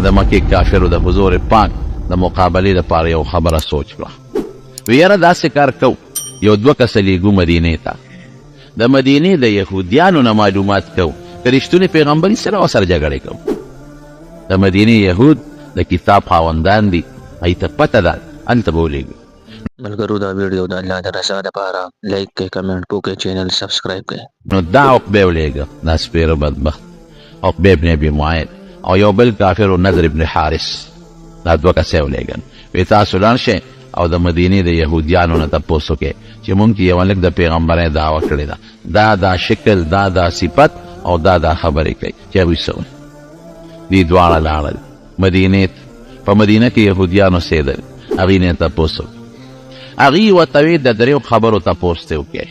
د مکې کافرو د حضور پاک د مقابلې لپاره یو خبره سوچ کړه، وی یاره داسې کار کو، یو دوه کسه لیږو مدینې ته، د مدینې د یهودیانو نه معلومات کو، که رښتونی پیغمبر یې سره ورسره جګړې کوو. د مدینې یهود د کتاب خاوندان دي، هغوی ته پته ده، هلته به ولیږو. ملګرو دا ویډیو د الله د رضا لپاره لایک کړئ، کمنټ وکړئ، چینل سبسکرایب کړئ. نو دا عقبه ولیږه، دا سپیره بدبخت عقبه ابن ابي معیط او یو بل کافر و نضر ابن حارث، دا دوه کسه یې ولیږل، وی تاسو لاړ شئ او د مدینې د یهودیانو نه تپوس وکړئ چې مونږ کې یو هلک د پیغمبرۍ دعوه کړې ده، دا دا شکل، دا دا صفت او دا دا خبرې کوي، چې هغوی څه وایي. دوی دواړه لاړل مدینې ته، په مدینه کې یهودیان اوسېدل، هغوی نه یې تپوس وکړ، هغوی ورته وې د دریو خبرو تپوس ترې وکړئ،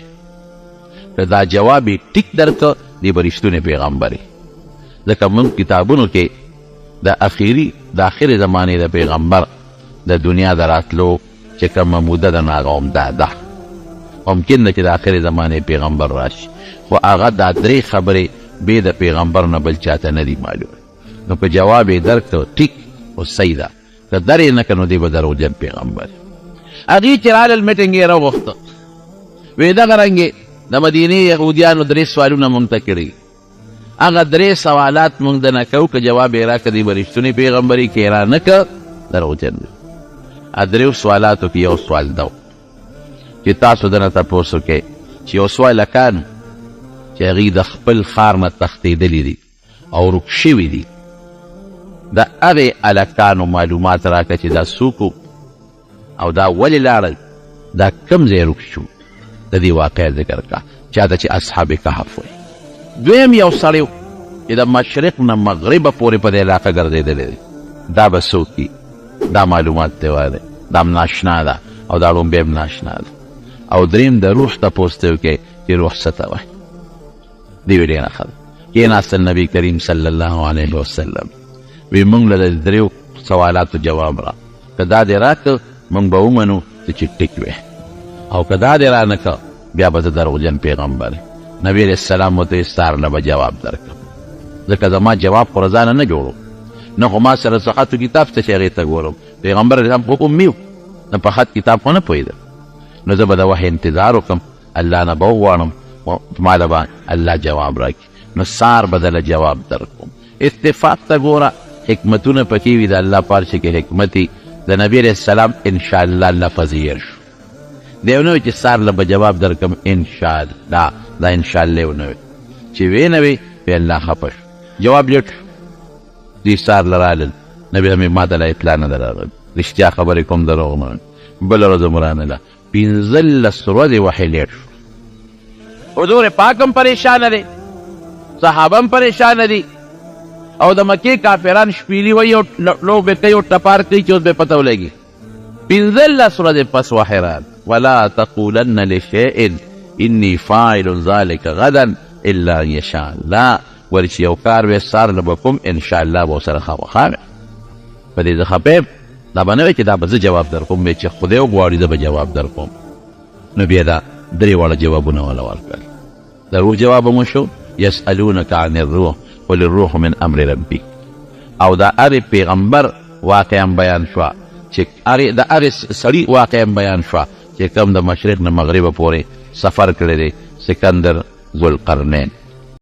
که دا جواب یې ټیک درکړ دی به رښتونی پیغمبر وي، ځکه موږ کتابونو کې د اخیري د اخرې زمانې د پیغمبر د دنیا د راتلو چې کومه موده ده نو هغه همدا ده. ممکن ده چې د اخرې زمانې پیغمبر راشي، خو هغه دا درې خبرې بې د پیغمبر نه بل چاته نه دي معلومې، نو که جواب یې درکړ ټیک خو صحیح ده، که در یې نه کړ نو دی به دروغجن پیغمبر. هغوی چې رالل میټینګ یې راوغوښته، وې دغه رنګ د مدینې یهودیانو درې سوالونه مونږ ته کړي، هغه درې سوالات مونږ درنه کوو، که جواب یې راکړ دی به رښتونی پیغمبر وي، که یې رانه کړ دروغجن دی. دریو سوالاتو کې یو سوال دا و چې تاسو دنه تپوس وکړئ چې یو څو هلکان چې هغوی د خپل ښار نه تښتېدلي دي او ورک شوي دي، د هغې هلکانو معلومات راکړه چې دا څوک او دا ولې لاړل، دا کوم ځای ورک شو، د دې واقعه ذکر کړه چاته چې اصحاب کهف وایي. دویم یو سړی و چې د مشرق نه مغربه پورې په دې علاقه ګرځېدلی دی، دا به څوک وي، دا معلومات دی وایي، دا هم ناشنا ده او دا ړومبی هم ناشنا ده. او دریم د روح تپوس ترې وکړئ چې روح څه ته وایي. دی وی ډېره ښه ده. کېناستل نبی کریم صلی الله علیه وسلم، وی مونږ له د دریو سوالاتو جواب را که دا دې راکړ مونږ به ومنو ته چې ټیک وې، او که دا دې رانه کړ بیا به ته دروغجن پیغمبر. نبی علیه السلام ورته وی سهار له به جواب درکړم، ځکه زما جواب خو له ځانه نه جوړو، نه خو ما سره څه خط کتاب شته چې هغې ته ګورم. پیغمبر علیه السلام خو امي و، نه په خط کتاب خو نه پوهېده، نو زه به د وحې انتظار وکړم، الله نه به وغواړم ما له به الله جواب راکړي، نو سهار به دله جواب درکوم. اتفاق ته ګوره، حکمتونه پکې وي، د الله په هر شي کې حکمت وي. د نبي علیه السلام انشاءالله لفظ هېر شو، دی ونه وی چې سهار له به جواب درکم انشاءالله، دا انشاءالله یې ونه وی، چې ویې نه وی پې الله خفه شو، جواب لیټ شو. دوی سهار له رالل، نبي علیه السلام ما ته لا اطلاع نه ده راغلې، رښتیا خبرې کوم دروغ نه وایم. بله ورځ هم رانله، 15 ورځې وحې لیټ شو. حضور پاک هم پریشانه دی، صحابه هم پریشانه دي، او د مکې کافران شپېلي وایي او لوبې کوي او ټپار کوي چې اوس به پته ولګي. 15 ورځې پس وحې راغله، ولا تقولن لشیء انی فاعل ذلک غدا الا ان یشاء الله. ګورې چې یو کار وې سهار له به کوم، انشاءالله به ورسره خامخا وې، په دې زه خفه یم، دا به نه وي چې دا به زه جواب درکوم، وې چې خدای وغواړي زه به جواب درکوم. نو بیا دا درې واړه جوابونه وله ورکړل. د روح جواب هم وشو، یسألونک عن الروح قل الروح من امر ربي، او د هغې پیغمبر واقعه هم بیان شوه چې هغې د هغې سړي واقعه هم بیان شوه چې کوم د مشرق نه مغربه پورې سفر کړی دی، سکندر ذوالقرنین.